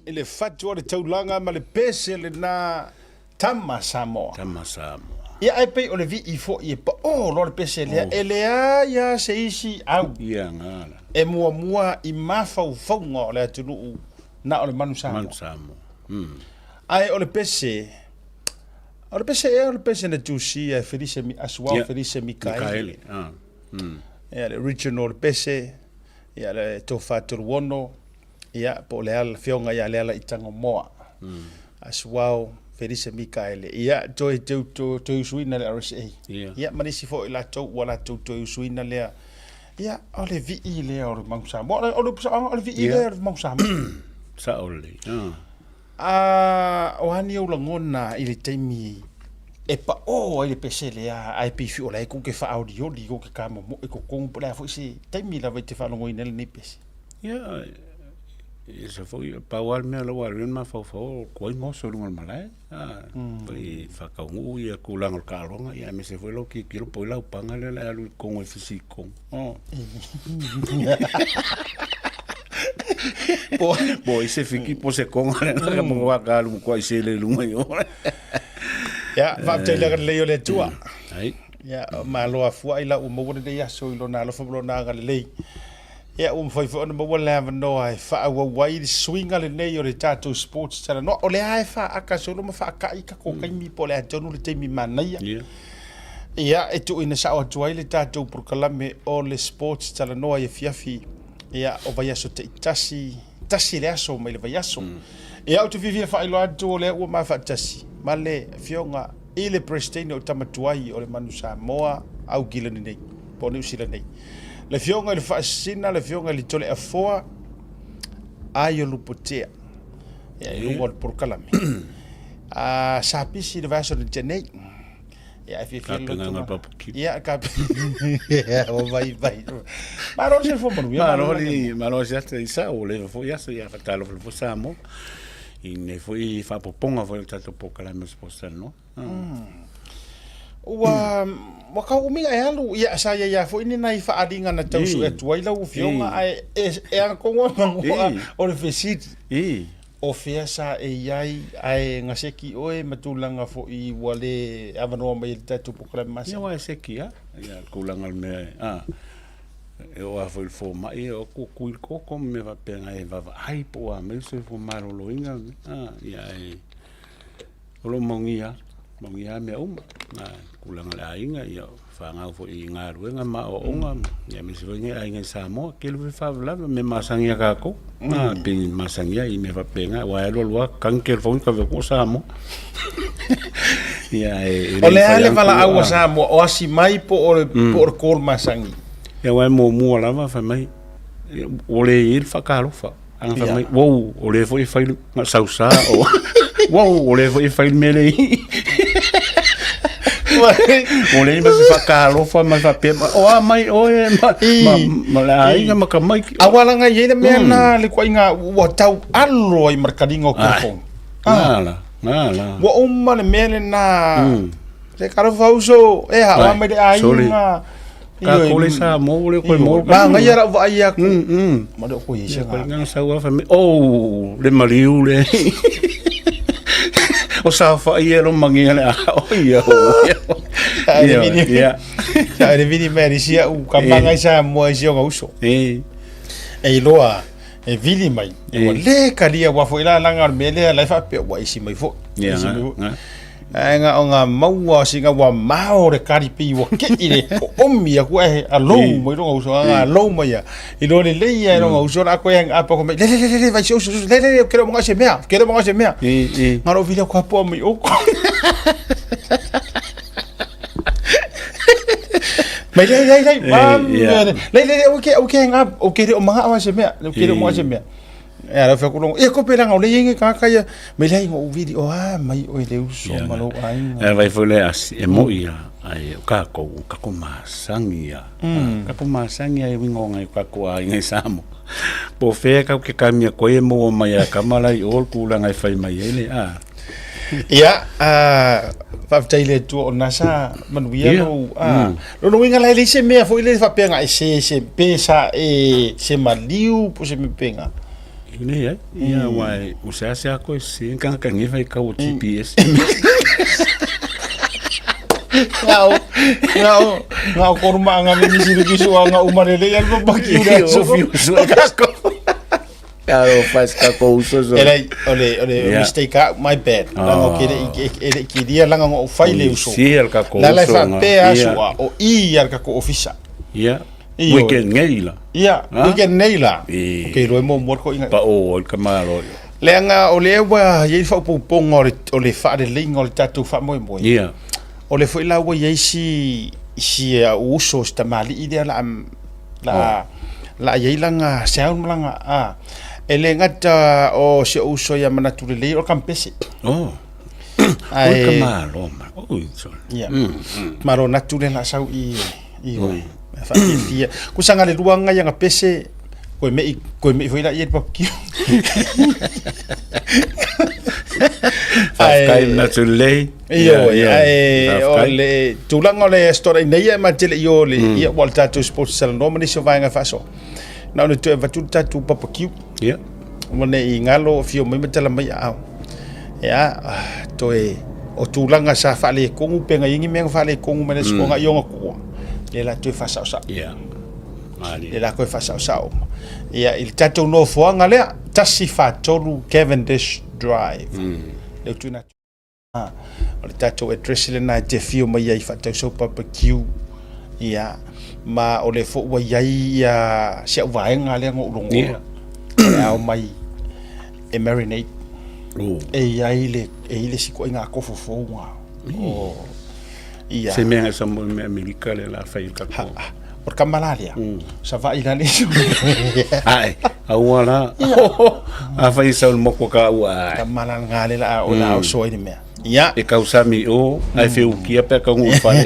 I le fatu o le taulaga ma le pese lena Tama Samoa. Tama Samoa. Ia ae pei o le vii foi e paʻō loa le pese lea, e leai lava se isi au Ia gala. e muamua i mafaufauga o le atunuu na o le manu Samoa. Manu Samoa. Mm. Ae o le pese, o le pese ea o le pese na tusia e Felise Mi Asuao Ia. Felise Mikaele. Mikaele. Ah. Mm. Ia le original pese, ia le Tofa Toluono, Ia, po o le ala, afioga ia Leala i Tagomoa. Asuao, Felise Mikaele. Ia, toe teu, toe, toe usuina le RSA. Ia. Ia, ma nisi foi latou ua latou toe usuina lea. Ia, o le vii lea o le Mau Samoa. O le, o le upu saoga, o le vii Ia. lea o le Mau Samoa. Sao lelei. Ah. A, o a ni ou lagona i le taimi e paʻō ai le pese lea, ae pei fi o la e kou ke faaolioli, kou ke kamomoe kokogu, po o le a foi se taimi lava i te faalogoina ai lenei pese? Ia, e sa foi, pau lava le mea la ua alu ai le mafaufau, o kuai goso i luga o le malae, a, foi faataunuu ia tulaga o le taaloga, ia aemaise foi lau tilotilo po o ai laupaga lea o le a alu i totonu e fisikogo. Oh. Po Po o ai se fiki po o se koga lea na mo wa ka alu matua i sele i luga i o. Ia, faafetai i le agalelei o le Atua. Ai. Ia, malo afua ai la ua maua lenei aso i lona alofa ma lona agalelei. Ia, ua mafai foi ona maua le avanoa e faaauau ai le suiga lenei o le tatou sports talanoa. O lea e faaaka solo ma faaka'i tatou taimi po o le a tonu le taimi manaia. Ia. Ia, e tuuina sao atu ai le tatou polokalame o le sports talanoa i afiafi, ia, o vaiaso taitasi, tasi le aso mai le vaiaso. Ia, ou te fiafia e faailoa atu o lea ua ma faatasi ma le afioga i le Peresetene o tama tuai o le Manu Samoa, Aukilani nei, po o Niu Sila nei. Le Afioga i le Faasisina, le Afioga i le Toleafoa Aiolupotea. Ia, i luga o le polokalame. A, sa pisi i le vaiaso na tea nei. Ia, e fiafia le loto Kapegaga papukipa. Ia, kape. Ia, o vai, vai. Malo le soifua manuia. Malo le, malo se ata i sa, o leva foi aso, ia whatalofa le foi Samoa. I nei foi whaapoponga foi o tatou polokalame o Sports Talanoa. Ua ua kau umi e alu ia sa ia ia foi ni nai faaaliga na tau sue atu ai lau afioga ae e e agoa magoa o le fesili. O fea sa e i ai ae gaseki oe ma tulaga foi ua le avanoa mai e le tatou polokalame masani. Ia aua e seki lava ia tulaga o le mea a e oo lava foi i le fomai e oo atu tui le toto ma mea faapena e vaavaai po o a mai le soifua maloloina a ia ae O lo o maugia, maugia lava mea uma, na tulaga o le aiga, ia fanau foi i galuega ma aoaoga, ia aemaise foi nei aiga i Samoa, tele foi faalavelave, mea masani a tatou, a pei e masani ai i mea faapena, aua e alu alu lava tagi telefoni kave atu o Samoa. Ia e O le a le valaau a Samoa, o asi mai po o le po o le call masani? Ia aua e muamua lava fai mai, ua le i ai le faatalofa. Ana fai mai, uou, o lea foi e fai le sausa, o, uou, o lea foi e fai le mea lea i. O lea ma se whakaalofa ma whapea, o a mai oe, ma, ma, ma le aiga ma ka mai. Aua langa i le mea na le kuaiga ua tau alo ai ma le kaliga o telefoni. Ngā la, ngā la. Ua uma le mea lena. Se kalofa uso, e ha, oa mai le aiga. Ka kole sa mo le koe mo. Ma ngai ara wa ai aku. Ma le ko se nga. Nga sa wa fa me. Oh, le maliu le. O sa fa ia lo mangi le a o ia. Ia. Sa le vini me ri sia u ka mangai sa mo ai sia uso. E. E iloa e vili mai. Ua le kalia ua foi la langa o le mea lea la e faapea ua isi mai foi. Isi mai foi. Ae nga o nga maua o singa ua mao le kari pei ua ke'i le oomi aku ae alou mai longa uso nga alou mai ia. I loa lelei ia longa uso la koe hanga apa ko mai le le le le vai se uso le le le ke lo se mea ke lo se mea. Nga lo vili ko apo mai oko. Mai le le le le le le o ke o ke nga o ke le o manga se mea o ke le o manga se mea. E ala fai aku longo, ia ko pela ngau le inge ka ka ia, me le ingo uvili o a mai o le uso ma lou aiga. E vai foi le asi e mo ia ai o ka ko ka ko masangi ia. Ka ko masangi ai wingo ngai ka ko ai ngai samo. Po fe ka ke ka mia ko e mo mai a kamala i o ku la ngai fai mai ai le a. Ia, a faafetai i le Atua o na sa manuia lou a. Lona uiga la e leai se mea foi lele faapea na e se se pe sa e se maliu po o se mea pena. Leai, ia aua e ua seasea koe sese tagata nei fai kau o GPS. Ngao, ngao, ngao koru maanga me misi le kisu anga uma le le al barbecue le aso. Sofio sua kako. Alo fas kako uso so. Ele ole ole mistake out my bad. Langa o kere e le kiria langa ngo fai le uso. Si al kako uso. La la fa pe aso o i al kako ofisa. Ia. Weekend nei la. Ia, weekend nei la. Ok, loe mo mo ko inga. Pa o o ka malo. Leaga o lea ua i ai le faaopoopoga o le, o le faaleleiga o le tatou faamoemoe. Ia. O le foi la ua i ai si, si au uso, si tamalii lea la, la, oh. la i ai lana sound ma lana, a. E le gata o si ou uso ia manatu lelei o le kampese. Oh. Ai, o ka malo ma. Oi, so. Ia. Malo natu le la sau i, i oe. Whaafia. Ko sanga le luanga ia nga pese, koe mei, koe mei foi la ia le papakio. Whawhkai na tu lei. Io, ai, o le tulaga o le story nei e ma tele i o le ia ua le tatou sports salanoa ma nisi o vaega faasoa. Na ona toe avatu le tatou barbecue. Ia. Ua ne i galo afio mai ma tala mai aao. Ia, toe o tulaga sa faaletonu pe na i ai ni mea na faaletonu mai le aso i ona tua, lea la toe faasaosao. Ia. Lea la toe faasaosao. Ia, i le tatou nofoaga lea, 143 Cavendish Drive. Lea ua tuuina atu. O le tatou address lena e te afio mai ai faatausau barbecue. Ia, ma o lea foi ua i ai ia si au vaega lea na ou logoa. Yeah. O le a omai e marinate. Oh. E i ai le, e i ai le isi ituaiga kofo fou na. Oh. Ia. Se mea sa mo me Amerika le la fai ka ko. O le kama la lea. Savaii la le. Ai, aua la. A fai sa mo ko ka ua. Kama la nga le la o la o so i le mea. Ia. E kau sami o, ai fe ukia pe ka ngu fale.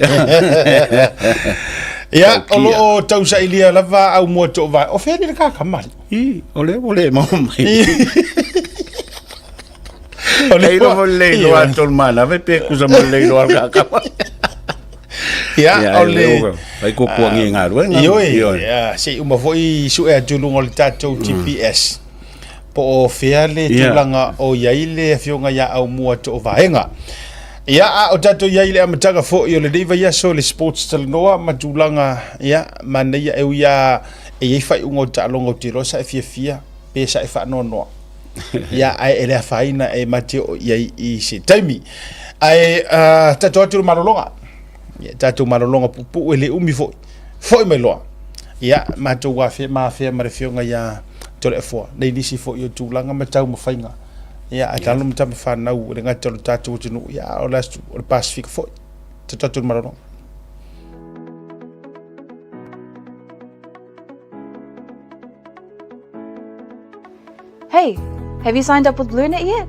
Ia, o lo o tausailia lava au mua too vai. O fea le ka kamari. I, o le o le mau mai. O le Ei lo le lo a tol mana ve pe kusa mo le lo al ka ka. Ia, o le ai ko kua ngi ngā rua ngā. Ioe, ia, se i uma foi sue atu i luga o le tatou GPS. Po o fea le tulaga o i ai le afioga ia Aumua Toovaega. Ia, a o tatou i ai i le amataga foi o lenei vaiaso le Sports Talanoa ma tulaga, ia, manaia e ui lava e i ai faaiuga o taaloga ou te iloa sa e fiafia pe sa e faanoanoa. Ia, ae e le afaina e ma te oo i ai i se taimi. Ae uh, tatou atu le malologa. Ia, tatou malologa puupuu e le umi foi. Foi mai loa. Ia, matou afea, ma afea ma le afioga ia Toleafoa. Nei nisi foi o tulaga ma taumafaiga. Ia, a talo ma tama whanau, o le ngata o le tatou atunuu, ia, o le, o le Pasifika foi. Tatou atu le malologa. Hey, have you signed up with BlueNet yet?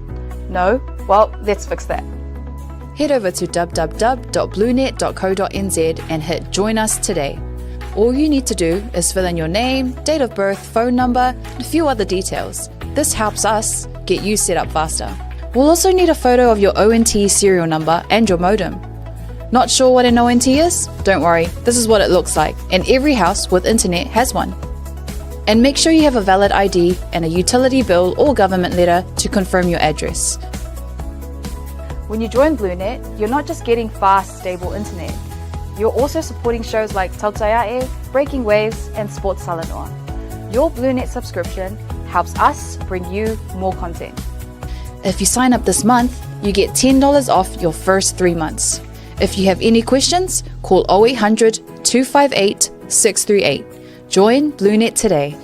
No? Well, let's fix that. Head over to www.bluenet.co.nz and hit Join Us Today. All you need to do is fill in your name, date of birth, phone number, and a few other details. This helps us get you set up faster. We'll also need a photo of your ONT serial number and your modem. Not sure what an ONT is? Don't worry, this is what it looks like, and every house with internet has one. And make sure you have a valid ID and a utility bill or government letter to confirm your address. When you join BlueNet, you're not just getting fast, stable internet. You're also supporting shows like Tautaiae, Breaking Waves, and Sports Talanoa. Your BlueNet subscription helps us bring you more content. If you sign up this month, you get $10 off your first 3 months. If you have any questions, call 0800 258 638. Join BlueNet today.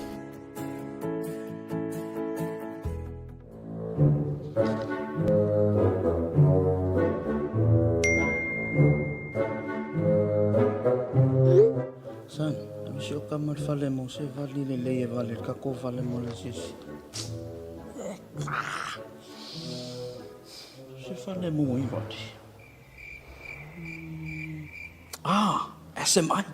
Son, ave si o kama le fale mo se vali lelei e vale le kako fale mo le asiasi. Se fale mo i vali. Ah, SMI.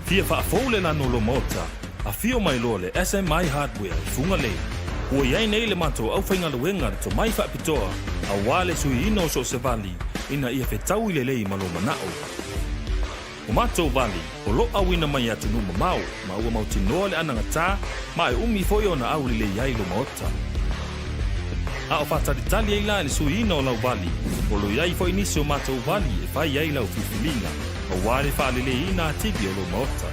Fia faafou le lanu o lou maota, afio mai loa le SMI Hardware i Fugalei. Ua i ai nei le matou aufaigaluega le tomai faapitoa aua le suiina o so o se vali. ina ia fetaui lelei ma lou manao. O matou vali, o lo auina mai e atunuu mamao, ma ua mautinoa le anagatā, ma e umi foi ona aulelei ai lo maota. A o faatalitali ai la i le suiina o lau vali, o lo i ai foi nisi o matou vali e fai ai lau filifiliga, aua le faaleleiina atili o lou maota.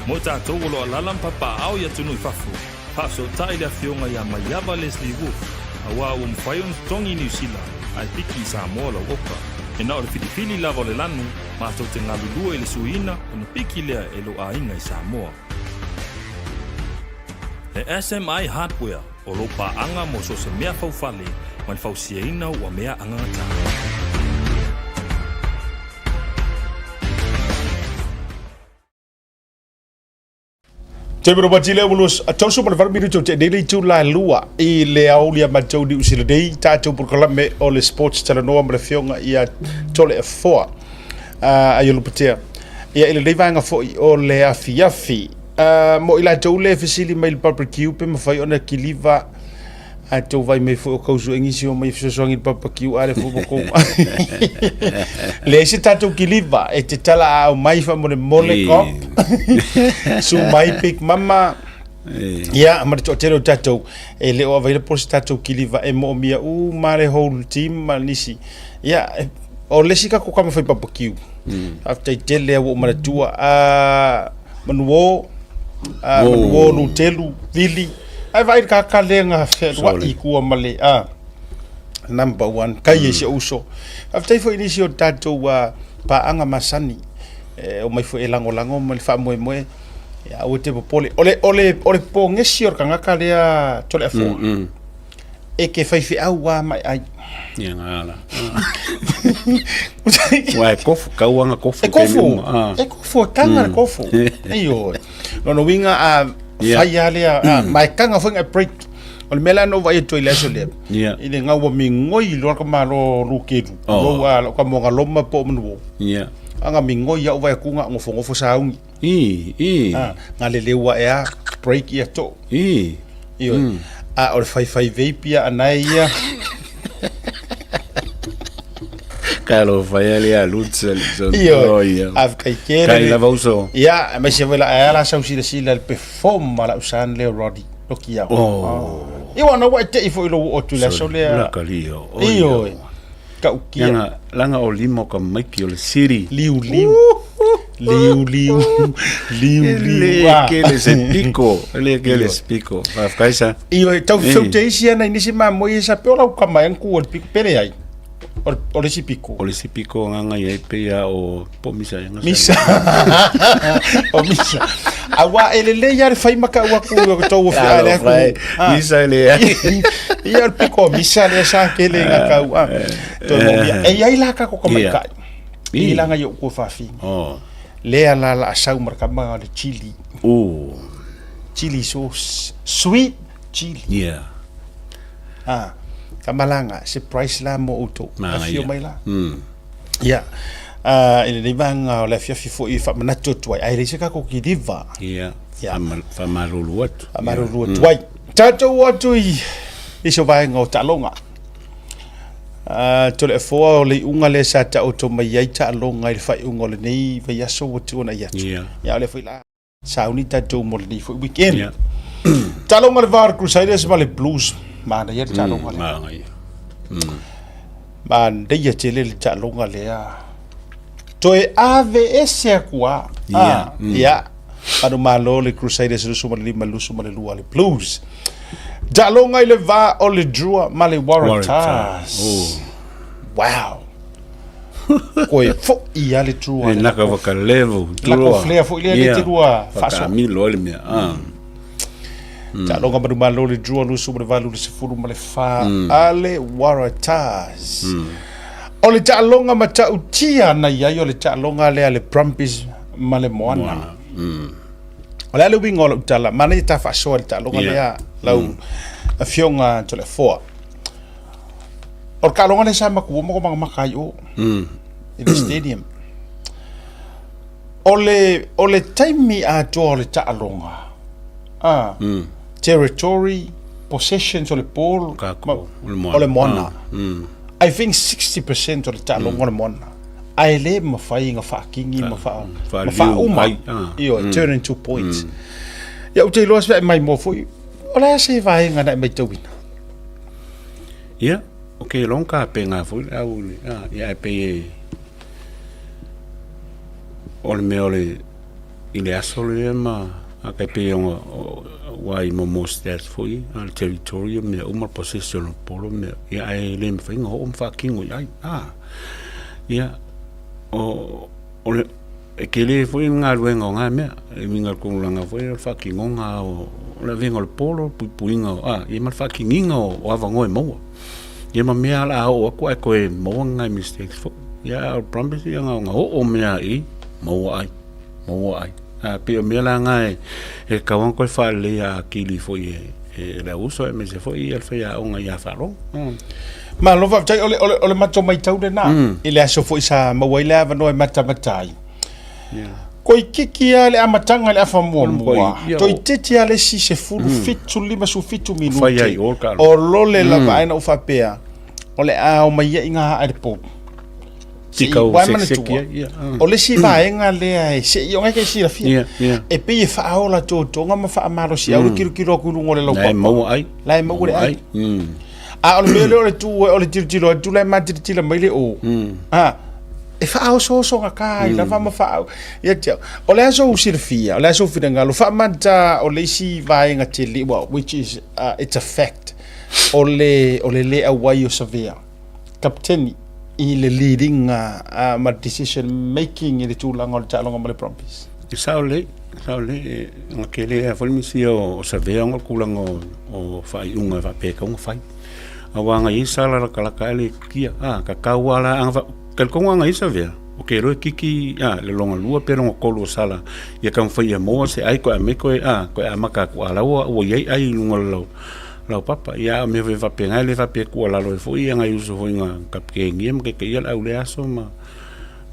Mo i tatou o lo alala ma papaaao i atunuu i fafo, Faafesootai le Afioga ia Maiava Leslie Wolfe, aua ua mafai ona totogi i Niu Sila ae piki i Samoa lau oka. E na o le filifili lava o le lanu, matou te galulue i le suiina ona piki lea e lou aiga i Samoa. E SMI Hardware, o lou paaga mo so o se mea faufale ma le fausiaina ua mea agagatā. Taimi ro le ulus a tausu ma le valu minuti o te nei le itula e lua i le aoauli a matou Niu Sila nei tatou polokalame o le Sports Talanoa ma le Afioga ia Toleafoa Aiolupotea. Ia i lenei vaega foi o le afiafi mo i latou le fesili mai le barbecue pe mafai ona kiliva A tou vai mai foi o kausu e nisi o mai fesoasoani i le barbecue a le foi mo kou. Leai se tatou kiliva e te tala a au mai faamolemole cop. Su mai Big Mama. Ia, ma le toatele o tatou e le o available se tatou kiliva e moomia uma le whole team ma nisi. Ia, o le isi tatou tama fai barbecue. Faafetai tele ua ou manatua. Manuo, manuo Lutelu, Vili. Ae vaai le kaka lea na fealuai i tua ma le a number one kai e si ou uso. Faafetai foi i nisi o tatou paaga masani e omai foi e lagolago ma le faamoemoe. Ia, aua te popole. O le, o le, o le pogesi o le tagata lea Toleafoa. E ke faifeau lava ma e ai. Ia ngā la. Ua e kofu, kauanga kofu. E kofu, e kofu, e kanga le kofu. Ioe. Lona uiga a fai lava lea, ma e kanga foi ngai break. O le mea lea na ou vaai atu ai i le aso lea, i le gau ua migoi loa ka malo Lukelu, lou a lau ka moga loma po o Manuo. A nga migoi au vai atu nga nofonofo sauni. Nga leleu ae a break ia to. Ioe. A o le faifai vape ia anae ia. Ka lo fai ale a lutsa le so. Ioe. A kai kele. Kai lava uso. Ia, aemaise foi la ae la sau silasila le perform a lau son lea Roddy. Loki au. Oh. Ia wana ua e tei foi lou oo atu i le aso lea. La kalio. Ioe. Taukia. Langa, langa o lima o ka maiki o le siri. Liu liu. Liu liu. Liu liu. Le kele se piko. Le kele se piko. Faafetai. Ioe, tau feute isi ana i nisi mamoe e sa pe o lau kama e anku o le piko pele ai. O le isi piko. O le isi piko nganga i ai pe ia o po misa ia. Misa. O misa. Aua e lelei lava le fai ma kau aku i o tou ofi le aku. Misa le ai. Ia o le piko o misa lea sa kele nga kau a. Toe moomia. E i ai la kako ka maikai. I langa i ou kua faafinga. Lea la la asau ma le kama le chili. Chili sauce. Sweet chili. Yeah. Ah, kamalanga, surprise la mo outou. Afio mai la. Ia, i lenei vaega o le afiafi foi e faamanatu atu ai, ae leai se tatou kiliva. Ia, faamalulu atu. Faamalulu atu ai. Tatou o atu i nisi o vaega o taaloga. Toleafoa o le iuga lea sa taoto mai ai taaloga i le faaiuga o lenei vaiaso ua tuanai atu. Ia, o lea foi la sauni tatou mo lenei foi weekend. Yeah. Taaloga le va o le Crusaders ma le Blues. Manaia le taaloga lea. Manaia. Manaia tele le taaloga lea. Toe ave ese aku a. Yeah. Ia. Manumalo le Crusaders 25 22 le Blues. Taaloga i le va o le Drua ma le Waratahs. Oh. Wow. Koe foi a le Drua. E naka whakalevu. Lako flea foi lea le te rua faasoa. Whakamilo ai le mea. Ah. Taaloga manumalo le Drua 28 ma le 4 a le Waratahs. O le taaloga matautia na i ai o le taaloga lea le Brumbies ma le Moana. O le a le uiga o lau tala, manaia ta faasoa i le taaloga lea lau Afioga Toleafoa. O le taaloga lea sa matou o ma makamaka ai i o i le stadium. O le, o le taimi atoa o le taaloga, ah, territory, possessions o le ball, Kako, o le moana. o le moana. I think 60% o le taaloga o le moana ae le mafai ona faakigi ma ma faauma, ioe, turn into points. Ia, ou te iloa se maimoa foi, o le a se vaega na e matauina? Ia, o ke long ka penga foi le au le, ia e pei e o le mea o le i le aso lea ma a kai pei ona ua i mo stats foi a le territory mea uma possession o polo mea ia ae le mafai ona oo ma faatino i ai ia o o le e tele foi le galuega o na mea e uiga i le tulaga foi o le faatinoga o le avega o le polo puipuiga o ia ma le faatiniga o avanoa e maua ia ma mea o le a oo atu ae toe maua ni nai mistakes foi ia a o le Brumbies ia na ona oo mea i maua ai maua ai a pei o mea la na e tatau ona toe faaleleia atili foi e le auuso aemaise foi ia le faiaoga ia Faalogo. Malo faafetai, o le matou matau lena i le aso foi sa maua ai le avanoa e matamata ai. Toeitiiti lava le amataga i le afa muamua, toeitiiti lava le isi 17, 57 minute o lole lava ai na ou faapea, o le a omai ai ngā ae le pou. O le isi vaega lea e se i o ngai ke silafia. E pei e faaola totoga ma faamalosi au le tilotilo atu i luga o le laupapa. La e maua ai. La e maua le ai. A o le mea lea o le tu o le tilotilo atu la e matilotila mai le o. E faaosooso gata ai lava ma faa ia te au. O le a sou silafia, o le a sou finagalo, faamata o le isi vaega tele, well, which is, it's a fact, o le, o le le auai o Savea, kapiteni i le leading ma le decision making i le tulaga o le taaloga ma le Brumbies. E sao lelei, e sao lelei, e na tele lava foi le misia o Savea ona o le tulaga o faaiuga e faapea e tatau ona fai. Aua na i ai sala latalata ae le kikia, tatau lava la ana Talitonu ana ia Savea, o ke iloa e kiki a, le lona lua pe lona tolu o sala ia taumafai ia maua se ai koe aumai koe a, koe amata atu a la ua ua i ai ai i luga o le lau lau papa. Ia a o mea foi faapena e le faapea e tuualalo ai foi ia nai uso foi na kapitenia ma taitaia le au i lea aso ma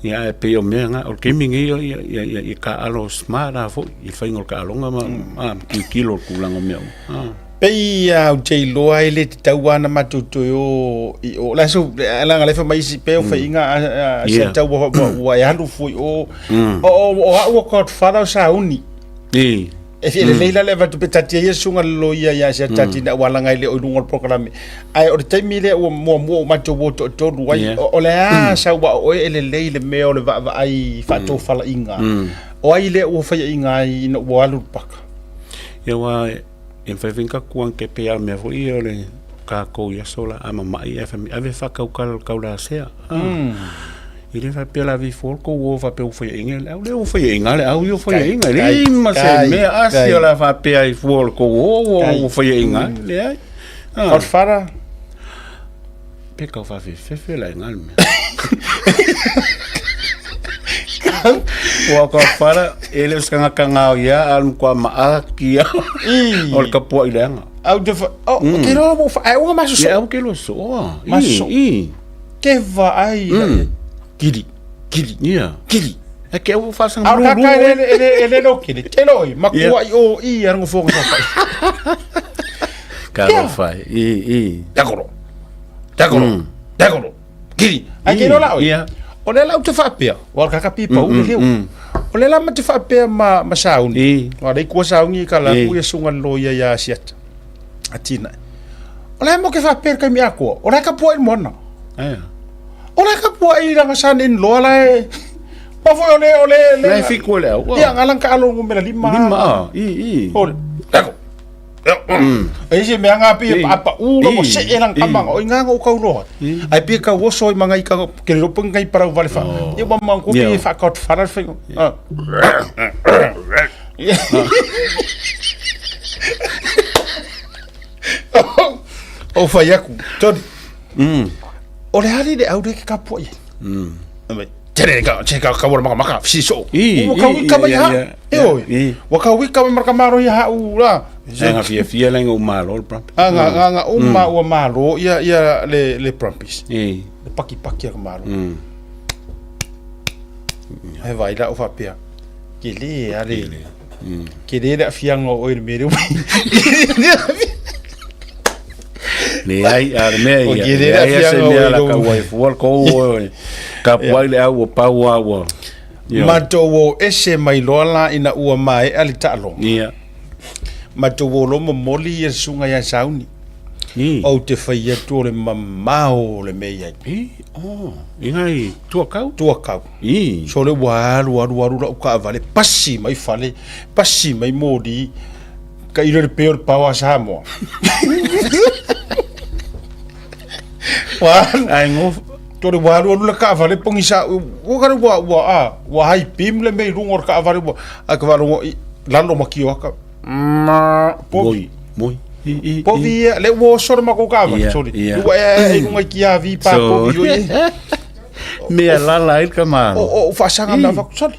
ia ae pei o mea na, o le taimi nei ia ia ia ia taaalo smart lava foi i le faiga o le taaloga ma a ma tilotilo i le tulaga o mea uma. Pei a ou te iloa e le tatau lava ona matou toe o i o. La so leaga lea fai mai isi pei o faiga a se tau ua e alu foi o o o au o Godfather o sauni. E fia lelei la le avatu pe tatia ia susuga le loia ia Asiatati ina ua alaga ai le o i luga o le polokalame. Ae o le taimi lea ua muamua ua matou o toatolu ai, o le a sau a o oe e lelei le mea o le vaavaai faatofalaiga. O ai lea ua faiaina ai ina ua alu le paka? Ia aua e mafai foi ona tatou ane pei lava o le mea foi ia o le tatou i aso la a mamai ae fai mai ave faatautala i le taulasea. E le faapea la ave ifo le tou o faapea ua faiaina le au lea ua faiaina le au ia ua faiaina e leai ma se mea asi o le a faapea ai fua o le tou o ua faiaina ai leai. Godfather Pe kau whawhewhewhe la inga le mea. Ua ka whara, e le uskanga ka ngao ia, a lum kua maa kia. O le kapua i leanga. Au te wha, oh, ke roa mo wha, ai unga maso so. Ia, au ke loa so. Maso. Ke va ai, kiri, kiri, kiri. E ke au whasanga Au kaka e le, e le, e le lo kiri, te loi, makua i o i, arango whonga sa whai. Ka ro whai, i, i. Takoro, takoro, takoro, kiri. Ai ke lola oi. O le la u te whaapea, wa kaka pipa u le leo. O le la ma te whaapea ma, ma sauni. Wa le kua sauni ka la ku ia sunga lo ia ia asiata. Atina. O le mo ke whaapea kai mi akoa. O le ka pua i moana. O le ka pua i ranga sane in loa la e. Pa foi o le o le le. Lai fiku le au. Ia ngalang ka alo ngumela lima. Lima, i i. O le. Tako. E isi mea ngā pia pa pa u lo se e lang kamanga o inga ngo kau loa. Ai pia kau oso i manga i ka ke lo pung kai parau vale fa. Ia ba mang ko pia fa ka fara fa. O fai aku. Tony. O le ali le au le ke kapua ia. Mai. Tere ka che ka ka maka maka si so. Ua kau i ka mai ha. E oi. Ua kau i ka mai maka maro ia ha u la. Nga fia fia la nga malo le Brumbies. Nga nga nga uma ua malo ia ia le le Brumbies. Le paki paki a malo. He vai la o faapea. Ke le a le. Ke le le afianga o oe le mere. Leai, a le mea ia. Leai a se mea la ka ua e fua le kou oe. Ka puai le au o pau a ua. Matou o ese mai loa la ina ua maea le taaloga. Ia. Matou o loa momoli ia le susuga ia Sauni. I. Ou te fai atu o le mamao o le mea i ai. I, oh, i ngai tuakau? Tuakau. I. So le ua alu alu alu lau kaavale, pasi mai fale, pasi mai moli, ka ilo le peo le pao a Samoa. Ua alu. Ai ngo Tore ua alu alu le kaavale pogisa ua kare ua ua a ua high beam le mea i luga o le kaavale ua a ka faalogo i lalo ma kioaka ma povi moi moi i i povi ia le ua oso le makou kaavale Ia, sorry ia. ua e e i luga i kia vi pa So- povi oi mea lala ai le kamalo. o o faasaga mea faku sorry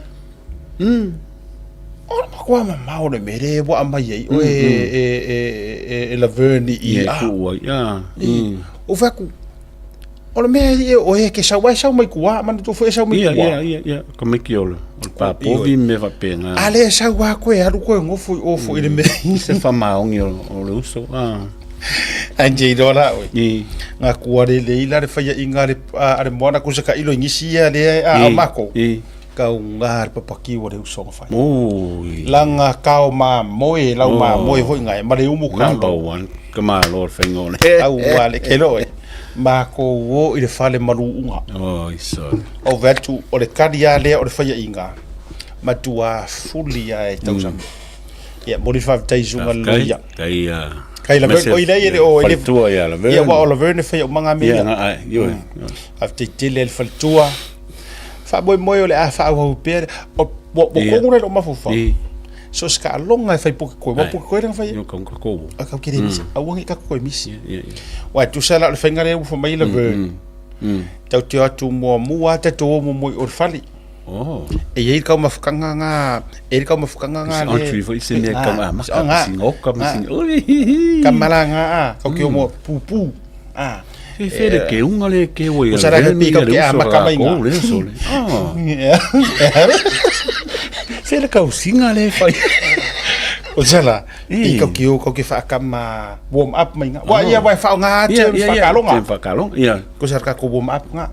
o le makoa mamao le mea le ua aumai ai oe e e e e Laverne i Ia a tuu ai. Ah. o fai atu O le mea ia o e ke sau ai sau mai kua, manatua foi e sau mai Ia, kua. ia, ia, ia, ka maiki o le, o le pāpōvi me faapena. A le sau a koe, alu koe ngofo i ofo i le mea. Se whamaongi o, o le uso. Ah. Ai te iloa la oe. I. Ngā kua le le ila le whaia i ngā le, a, a le moana kusa ka ilo i ngisi ia le a, a mako. I. Kau ngā le papaki o le uso nga whai. Oi. La ngā kao mā moe, lau mā Oh. moe hoi ngā e, ma le umu ka Number one. Ka malo le whainga o le. Au wā le ke loe. Mākou o i le fale maluuga. Oi, sorry. O vatu o le kali a lea o le faiaʻiga, matua fuli a e tausami. Ia, moli le faafetai i susuga le loia. Kai, uh, Kai Laverne, oi lea e le o, e le... Faletua ia Laverne. Ia, ua o Laverne e faia uma ngā mea Ia, ia. nga ai, ioe. Faafetai tele i le faletua. Faamoemoe o le a faaauau pea, o, ua, ua Ia. kogu le lou mafaufau. I. So se taaloga e fai poke koe, ua poke koe lea na fai ai. Io kau ka kou. A kau ke le misi, aua nge ka koe misi. Ia, ia, ia. Ua e tusa la o le faiga lea ua fai mai Laverne. Tau te o atu muamua a tatou o muamua i o le fale. Oh. E i ai le taumafataga nga, e i ai le taumafataga nga Se entry foi se mea kau a maka, nga, se ngoka, ma se oi. Ka mala nga a, kau ke o mua pupu. A. E whele ke unga le ke o ia. Usa ra ke pika ke a maka mai nga. Le so le. Ah. Whele kau singa le whai. O sala, i kau ke o kau ke whaakama warm up mai nga. Wa ia wai whao nga te whakalonga. Te whakalonga, ia. Ko sala ka ko warm up nga.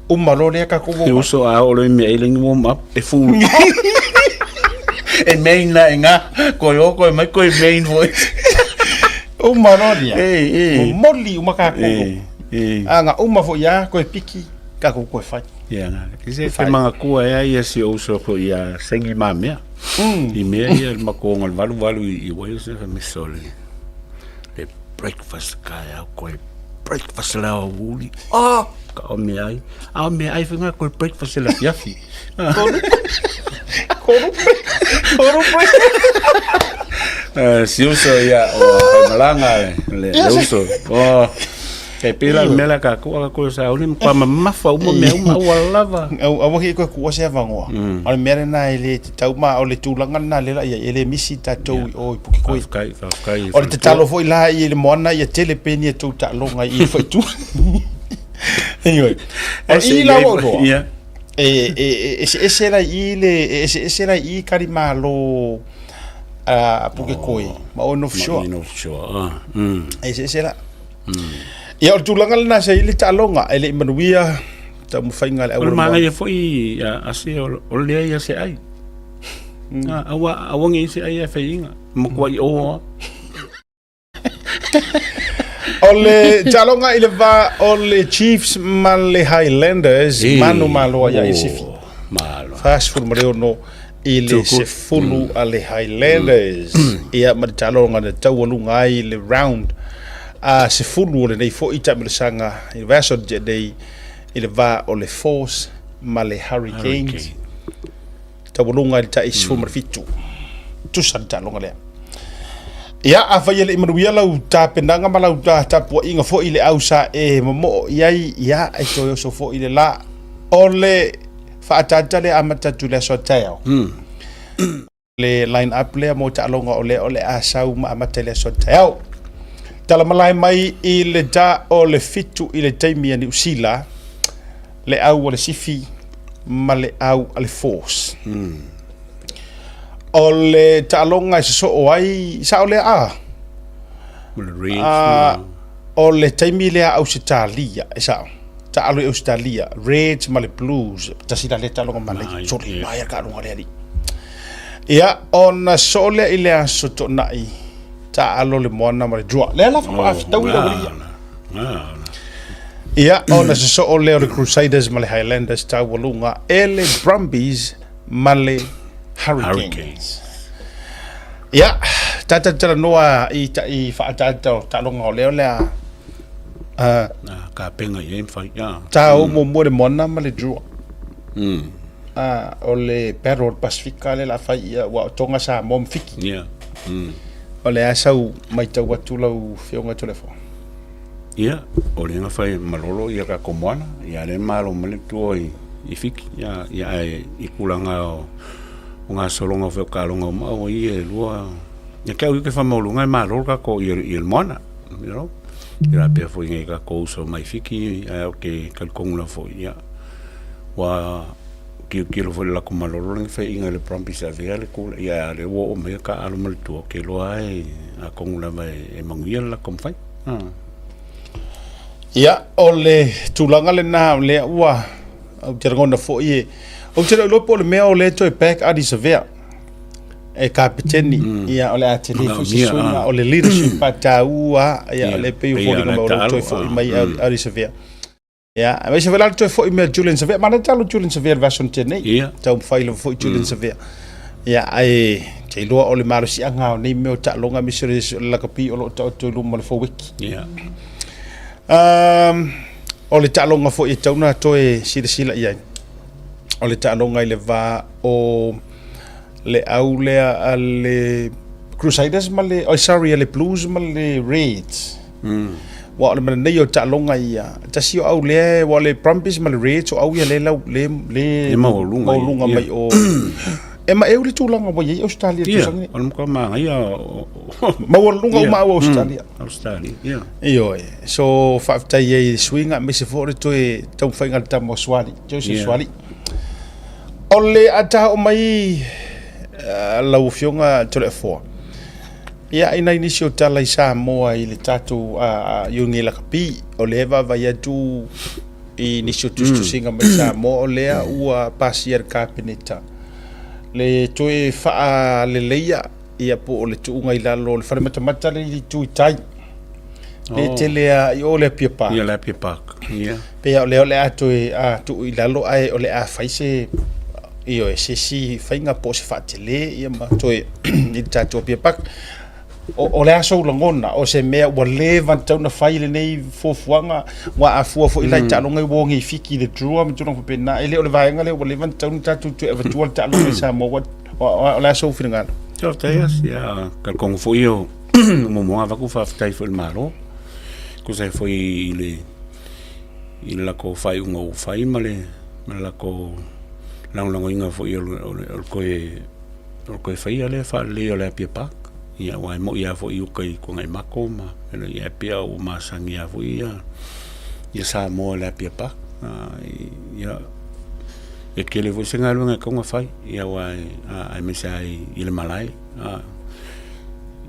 Uma lo lea ka ko warm Te up. uso a o le mea i lengi warm up e full. E main la e ngā, koe o koe mai koe main voice. Uma lo lea. E, e. Momoli uma ka ko. E, e. A nga uma fo ia koe piki ka ko koe whai. Ia, ngā. Ki se te manga kua e ai e si uso ko ia sengi mā mea. I mea ia le makonga le valu valu i Wales e miso le, le breakfast kai au koe breakfast la o uli. Oh! Ka o mea ai. A o mea ai whenga koe breakfast la fiafi. Koru. Koru. Koru breakfast. Si uso ia o malanga le, le uso. Oh. Kei pēlā le mea la kākou a kākou e sauni ma kua mamafa uma mea uma ua lava. Au aua ke koe kuʻua se avanoa. O le mea lena e le tatau ma o le tulaga lena lea la i ai e le misi tatou i o i Pukekohe. Faafetai, faafetai i O le tatalo foi la i le moana ia tele pe ni a tou taaloga i faitua. Anyway, o i la ua iloa. Ia. E e e eseese la i le e eseese la i kari malo a Pukekohe ma o North Shore. Ma North Shore. Ah. E eseese la. Ia, o le tulaga lena sa i ai le taaloga, e le i manuia taumafaiga a le O le auala moana. manaia foi a se o le leai a se ai. Aua aua nge i se ai a faiga. Matua i o. O le taaloga i le va o le Chiefs ma le Highlanders, manu maloa ia i Sifi. Malo. 46 i le 10 a le Highlanders. Ia ma le taaloga na taualuga ai le round a 10 o lenei foi taamilosaga i le vaiaso o nei i le va o le Force ma le Hurricanes. Taualuga i le tai 17. Tusa le taaloga lea. Ia, afai e le i manuia lau tapenaga ma lau tapuaiga foi i le au sa e momoo i ai, ia, e toe oso foi le la o le faaataata lea amata atu i le aso a taeao. Le line up lea mo taaloga o lea o le a sau ma amata i le aso a taeao. Tala malae mai i le ta o le 7 i le taimi a Niu Sila, le au a le Sifi ma le au a le Force. O le taaloga e sosoo ai, sao lea a? Ma le Reds. A, O le taimi lea Ausetalia, e sao, taalo i Ausetalia, Reds ma le Blues, tasi la lea taaloga manaia, sole mai a taaloga lea alii. Ia, ona soo lea i le aso Toonai, taalo le Moana ma le Drua. Lea la faatoa fetaui le aualii ia. Ia, ona sosoo lea o le Crusaders ma le Highlanders taualuga e le Brumbies ma le Hurricanes. Ia, tatou talanoa i tai faaataata o taaloga o lea o le a Kapenga i ai ma fai. Ta o muamua le Moana ma le Drua. O le Battle o le Pasifika lea o le a fai ia, ua o Tonga, Samoa ma Fiti. O le a sau matau atu lau Afioga Toleafoa? Ia, o lea na fai malolo ia tatou moana, ia lea malo mai le tua i Fiti, ia, ia ae i tulaga o gasologa foi o taaloga uma aua ia e lua, ia te au ia ou te faamaualuga e malo le tatou i le moana, you know. Ia pea foi nai tatou uso mai Fiti, ae ou te talitonu lava foi, ia, ua tilotilo foi i le latou malolo lea na faiaina e le Brumbies e avea le tulaga, ia a o lea ua oo mai taaalo ma le tua, ou te iloa lava e, atonu lava e manuia le latou mafai. Ia, o le tulaga lena o lea ua ou te lagona foi e ou te le o iloa po o le mea o lea e toe back Ardie Savea e kapeteni. Ia, o le a tele foi se suiga o le leadership a taua, ia, o lea e pei o foliga mai o lea ua toe foi mai Ardie Savea. Ia, aemaise foi la le toe foi mai o Julian Savea. Manaia talo Julian Savea i le vaiaso na tea nei. Ia. Taumafai lava foi Julian Savea. Ia, ae te iloa o le malosiaga o nei mea o taaloga aemaise o le lakapi o lo o taoto i luma o le forweki. Ia. O le taaloga foi e tatau ona toe silasila i ai, o le taaloga i le va o le au lea a le Crusaders ma le, oh sorry, a le Blues ma le Reds. Ua o le mea o taaloga ia, tasi o au lea, ua o le Brumbies ma le Reds o au ia le lau, le, le, Le maualuga maualuga mai o. E ma e u le tulaga ua i ai Australia Ia, tausaga nei. o le matua manaia Maualuga uma au Australia. Australia, ia. Ioe. So faafetai ai i le suiga aemaise foi o le toe taumafaiga a le tama o Suali, Joseph Yeah. Suali. O le a taoo mai lau Afioga Toleafoa. Ia, i nai nisi o tala i Samoa i le tatou Iuni Lakapi, o lea e vaavaai atu i nisi o tusitusiga mai Samoa, o lea ua pasia e le Kapeneta le toe faaleleia ia po o le tuuga i lalo o le fale matamata lea i le itu i tai. Le tele a i o le Apia Park. Ia, le Apia Park. Ia. Pei o lea o le a toe tuu i lalo ae o le a fai se ioe, se isi faiga po o se faatele ia ma toe i le tatou Apia Park. O le a sou lagona, o se mea ua leva ona tatau ona fai lenei fuafuaga, ua afua foi la i taaloga i uo nei Fiti i le Drua ma tulaga faapena, e le o le vaega lea ua leva ona tatau ona tatou toe avatua le taaloga i Samoa, o le a sou finagalo? Faafetai Asi, ia talitonu foi o muamua avatu faafetai foi i le Malo, tusa ai foi i le i le latou faaiuga ua fai ma le ma le latou lagolagoina foi o le o le o le toe faia lea faalelei o le Apia Park. Ia aua e moi lava foi i uta i Tuanaimato ma ia e pei ua masani lava foi ia ia Samoa i le Apia Park. Ia e tele foi se galuega e tatau ona fai, ia aua aemaise lava i le malae.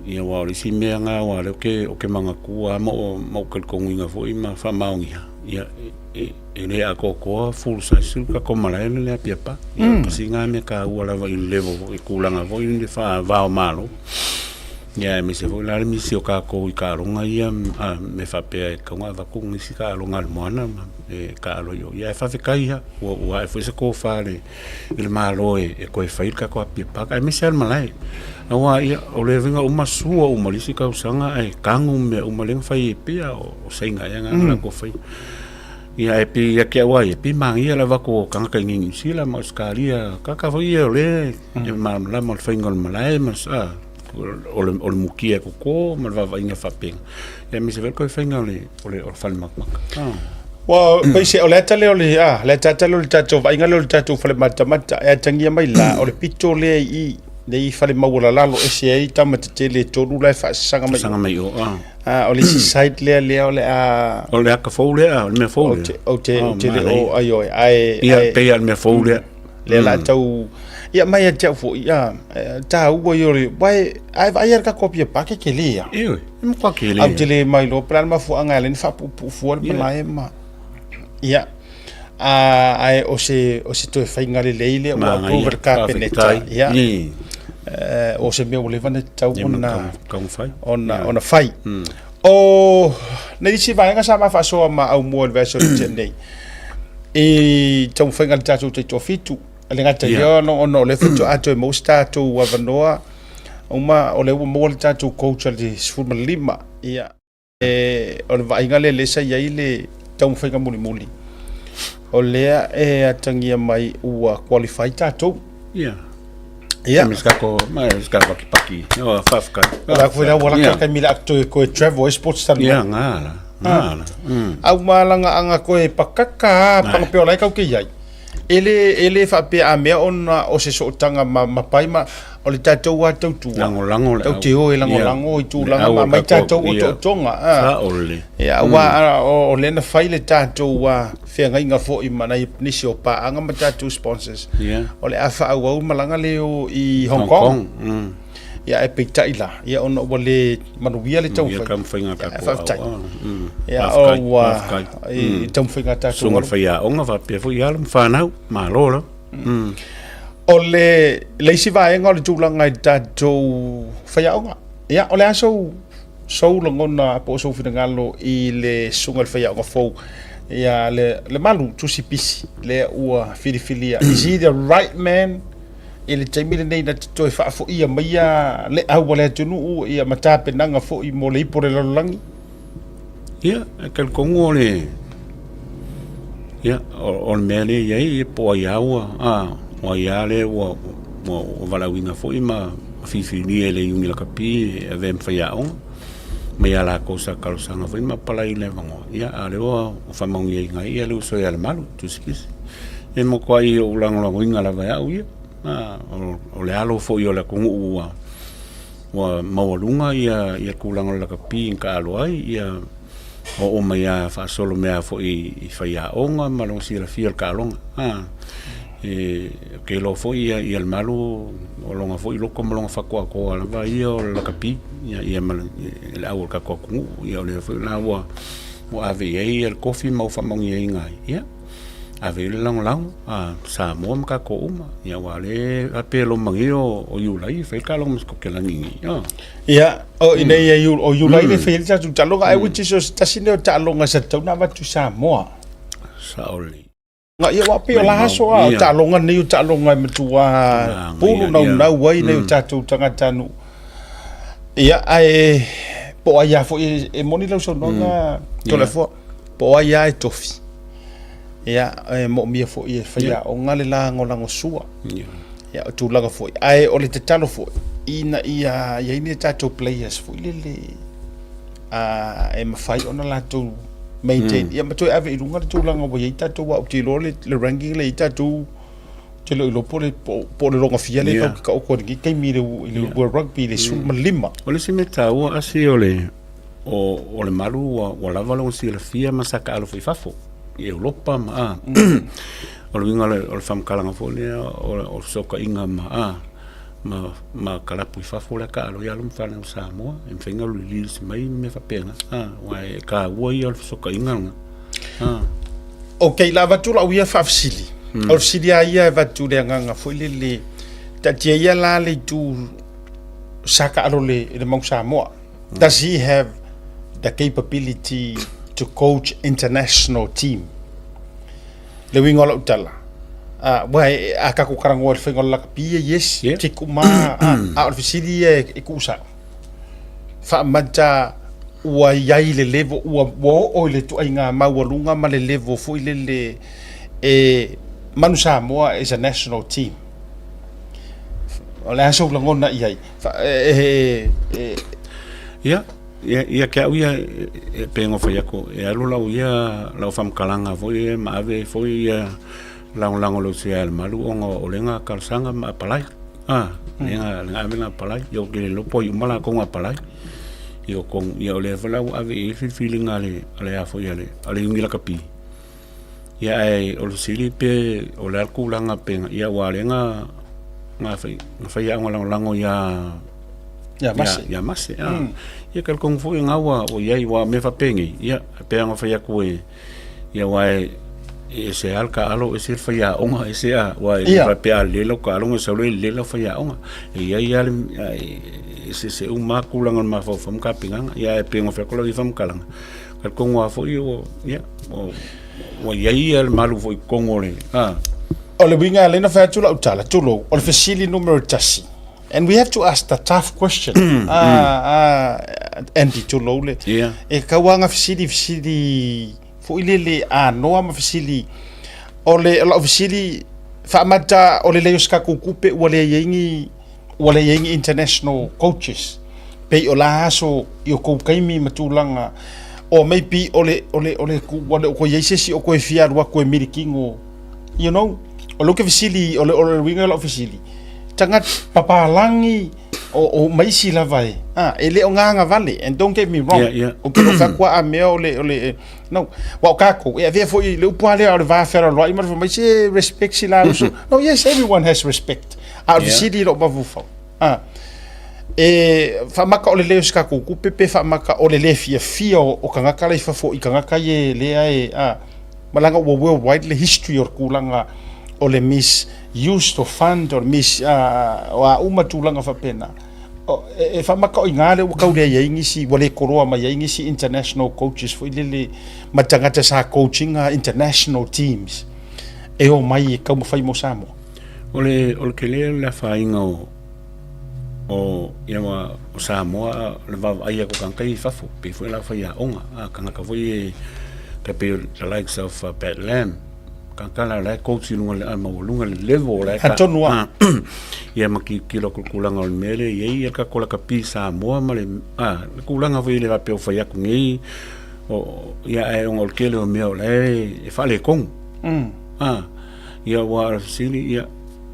Ia aua o le isi mea lena aua o lea ou te manatua lava ma ou talitonuina foi ma faamaonia, ia e le atoatoa full size le tatou malae lea i le Apia Park. Ia tasi lena mea taua lava i le level foi i tulaga foi i le faava-o-Malo. Ia aemaise foi la le misi o tatou i taaloga ia mea faapea e tatau ona avatu nisi taaloga a le moana ma e taalo i o. Ia ae faafetai lava ua ae foi se tofa i le Malo e toe fai le tatou Apia Park aemaise lava le malae. Aua ia, o le uiga uma sua uma le isi tausaga ae tanu mea uma lea na fai ai pea o Saina ea na latou faia. Ia ae pei ia te au lava ia, pei manaia le avatu o tagata i Niu Sila ma Ausetalia, tagata foi ia o lea e malamalama i le faiga o le malae ma o le mukia e koko ma le vaavaaiga faapena. Ia aemaise foi le toe faiga o le fale matamata. Ua paise o le ata lea o le a le ata lea o le tatou vaaiga lea o le tatou fale matamata e atagia mai la o le pito lea i i le fale maualalalo ese ai tama tetele e tolu la e faasasaga mai Saga mai o a. A o le isi side lea lea o le a O le aka fou lea, o le mea fou lea. Ou te le o ai oe. Ae Ia pei o le mea fou lea. Lea la tau ia mai ia te au foi ia taua ia o le wai ai vai ia ka kopia pa ke kele ia. Ioe, e matua kele. Au te le mai lo pla mafuaga e ala ni faapuupuu fua le malae ma ia a ae o se o se toe faiga lelei lea ua approve e le Kapeneta ia o se mea ua leva ona tatau ona ona ona fai. O le isi vaega sa ma faasoa ma aumua i le vaiaso na tea nei i taumafaiga a le tatou taitoafitu e le gata i lea ona o lea faatoa toe maua se tatou avanoa uma o lea ua maua le tatou coach a le 15 ia e, o le vaaiga lea lea sa i ai le taumafaiga mulimuli o lea e atagia mai ua qualify tatou Ia. Ia. Me ska ma ska paki paki. No, faafetai. O la foi la ua laka taimi la toe koe travel e sports talu. Ia, ngā la. Ngā la. Au malanga anga koe pakaka panga pe o lai kau ke iai. E le e le faapea a mea ona o se sootaga ma ma pai ma o le tatou a tautua. Lagolago le au. Tau te o e lagolago i tulaga ma aumai tatou otootoga a. Saole. Ia aua o lea na fai le tatou feagaiga foi ma nai nisi o paaga ma tatou sponsors. O le a faaauau malaga lea o i Hong Kong. Ia ae peitai la, ia ona ua le manuia le taumafaiga a tatou. Faafetai. Ia ua i taumafaiga a tatou. Susuga i le faiaoga faapea foi alo ma fanau, malo lava. O le le isi vaega o le tulaga i le tatou faiaoga. Ia o le a sou sou lagona po o sou finagalo i le susuga i le faiaoga fou ia le Lemalu Tusi Pisi lea ua filifilia. Is he the right man? I le taimi lenei na te toe faafoia maia le au a le atunuu ia ma tapenaga foi mo le ipu o le lalolagi? Ia, e talitonu o le, ia, o le mea lea e i ai, ia, po o ai lava ua, a, o ai lava lea ua, ua, ua valaauina foi ma filifilia e le Iuni Lakapi e avea ma faiaoga, mai a latou sa talosaga foi ma apalai i le avanoa, ia, a o lea ua faamanuiaina ai ia le uso ia Lemalu, Tusipisi. E matuai ou lagolagoina lava e au ia, o le alo foi o le atunuu ua ua maualuga ia ia tulaga o le lakapi na taalo ai, ia oo mai lava faasolo mea foi i faiaoga ma lona silafia o le taaloga. E ou te iloa foi ia ia Lemalu o lona foi loto ma lona fatuatoa lava ia o le lakapi ia ia ma le au o le tatou atunuu. Ia o lea foi la ua ua ave i ai le tofi ma ua faamanuiaina ai, ia ave i ai le lagolago a Samoa ma tatou uma. Ia aua o lea e faapea e lomagi o Iulai e fai le taaloga ma Sikotelani i i. Ia, o ina ia o Iulai le fai ai le tatou taaloga, ae which is o se tasi lea o taaloga sa tatau ona avatu i Samoa. Sao lelei. Ia aua pei o la aso a, o taaloga nei o taaloga e matua pulu naunau ai nai o tatou tagatanuu. Ia, ae po o ai lava foi e moni lau saunoaga Toleafoa, po o ai lava e tofi. Ia, e moomia foi e faiaoga le lagolagosua. Ia, o tulaga foi. Ae o le tatalo foi, ina ia i ai ni tatou players foi lele e mafai ona latou maintain. Ia ma toe ave i luga le tulaga ua i ai tatou, aua ou te iloa le ranking lea e i ai tatou, ou te le o iloa po o le logafia lea tatou te taoto ai i lenei taimi i le World Rugby i le 15. O le isi mea taua asi o le o le malu ua lava lona silafia ma sa taalo foi i fafo i Europa ma a. O le uiga o le faamatalaga foi lea o le fesootaiga ma a ma ma kalapu i fafo lea taalo ai alo ma fanau Samoa e mafai ona release mai mea faapena a aua e taua ia o le fesootaiga lena a. Ok, la avatu lau ia faafesili. O le fesili lava ia e avatu i le agaga foi lele, taatia ia la le itu sa taalo i le Mau Samoa. Does he have the capability to coach international team? Le uiga o lau tala, aua a tatou talanoa i le faiga o le lakapi ia, yes, yeah. Tick uma, a o le fesili ia e tuusao. Faamata ua i ai le level, ua oo i le ituaiga maualuga ma le level foi lele e Manu Samoa is a national team. O le a sou lagona i ai? Ia, ia, ia ke au ia e pei ona fai atu, e alu lau ia lau faamatalaga foi ia ma ave ai foi ia lagolago i lou sui a le malu ona o lea na talosaga ma apalai. A, lea na lea na ave na apalai, ia ou te le iloa po o ai uma latou na apalai. Ia o tonu, ia o lea foi la ua ave i ai le filifiliga a le a le a foi a le a le Iuni Lakapi. Ia ae o le fesili pe o le a le tulaga pe ia aua o lea na na fai na fai aoga lagolago ia Ia Mase. Ia Mase a. Ia talitonu foi na ua ua i ai aua o mea faapenei ia e pei ona fai atu e ia aua e e ese lava le taalo ese le faiaoga ese a aua e le faapea a lelei lau taaloga e sau loa e lelei lau faiaoga. E i ai lava le eseese uma lava tulaga o le mafaufau ma tapenaga. Ia ae pei ona fai atu lau ia faamatalaga talitonu lava foi ua ia ua i ai le malu foi i totonu o le a. O le uiga lea na fai atu lau tala, tulou, o le fesili numera tasi. And we have to ask the tough question. Ah, ah, Andy, tulou le. Yeah. E kauanga fesili fesili foi lele anoa ma fesili o le o lau fesili faamata o le lei o se tatou tupe ua leai ai ni ua leai ai ni international coaches pei o la aso i o kou taimi ma tulaga or maybe o le o le o le ua le o toe i ai se isi o toe fia alu atu e milikino you know o lou ke fesili o le o le uiga o lau fesili tagata papalagi o, o ma isi lava e ah, e le o gagavale and don't get me wrong Yeah, yeah. o ke lo fai a mea o le o le no wa o kākou e avea foi le upu lava lea o le va fealoaloai ma le fai mai se respect si la uso no yes everyone has respect a o le fesili i lou mafaufau ah, e faamaka o le lei o se tatou tupe pe faamaka o le le fiafia o, o tagata la i fafo i tagata ia lea e ah, ma leaga ua worldwide le history o le tulaga o le misuse of fund o le mis ah, o a uma tulaga faapena O, e, e faamaka o i ina lea ua tau leai ai nisi ua le koloa mai ai nisi international coaches foi lele ma tagata sa coaching international teams e o mai e taumafai mo Samoa. O le o le tele o le afaina o o ia ma o Samoa o le vaavaai atu o tagata ia i fafo pei foi la faiaoga a tagata foi e tai pei o the likes of Pat Lam tagata la la e coach i luga le maualuga le level la e Atonu lava. Ia ma tilotilo atu i le tulaga o le mea lea e i ai ia le tatou lakapi Samoa ma le a le tulaga foi le faapea ua fai atu nei o ia ae ona o le tele o mea o la e faaletonu. A ia aua o le fesili ia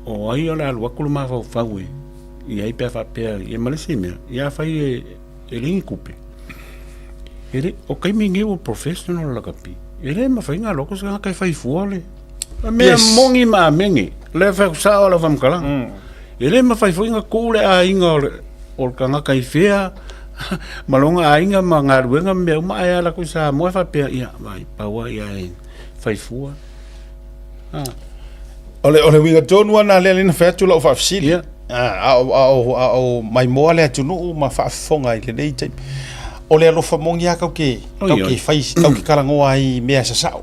o ai o le a alu atu le mafaufau e i ai pe a faapea ia ma le isi mea ia afai e e leai ni tupe e le o taimi nei ua professional le lakapi e le mafai ona alu atu se tagata e fai fua le mea moni ma amene lea fai atu sao lau faamatalaga e le mafai foi ona tuu le aiga o le o le tagata i fea ma lona aiga ma galuega ma mea uma ae ala atu i Samoa e faapea ia vai pau lava ia e fai fua. Ah. O le, o le uiga tonu lava lena lea na fai atu lau faafesili. Yeah. Ah, a o, a o, a o maimoa le atunuu ma faafofoga i lenei taimi. O le alofa moni lava kau ke, kau ke fai, kau ke talanoa ai i mea sasao.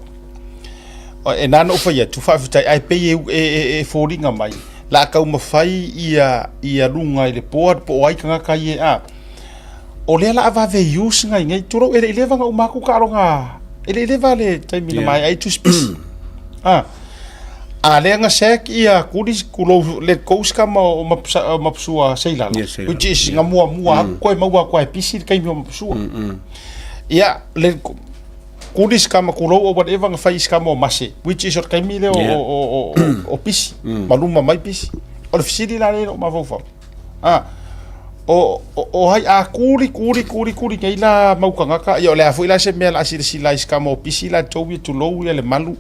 E nā na ou fai atu, faafetai, ae pei e, e, e, e foliga mai, la a taumafai ia, ia luga i le board po o ai tagata ia, a, O lea la a vave use ngai nei tulou e le i leva na uma atu taaloga e le i leva le taimi na maea ai tusi pisi. Ah. A lea na sack ia Kuli kulou let go si kama o Mapusua Seilala, Yes, Seilala. which is nga muamua aku koe maua atu ai pisi le taimi o Mapusua. Ia let go Kuli si kama kulou or whatever na fai si kama o Mase, which is o le taimi lea o, o, o, o, o pisi, ma luma mai pisi. O le fesili la lea i lou mafaufau. A, o, o, o hai a kuli, kuli, kuli, kuli nei la mau tagata, ia o le a foi la se mea o le a silasila ai si tama o pisi la tou ia tulou ia le malu.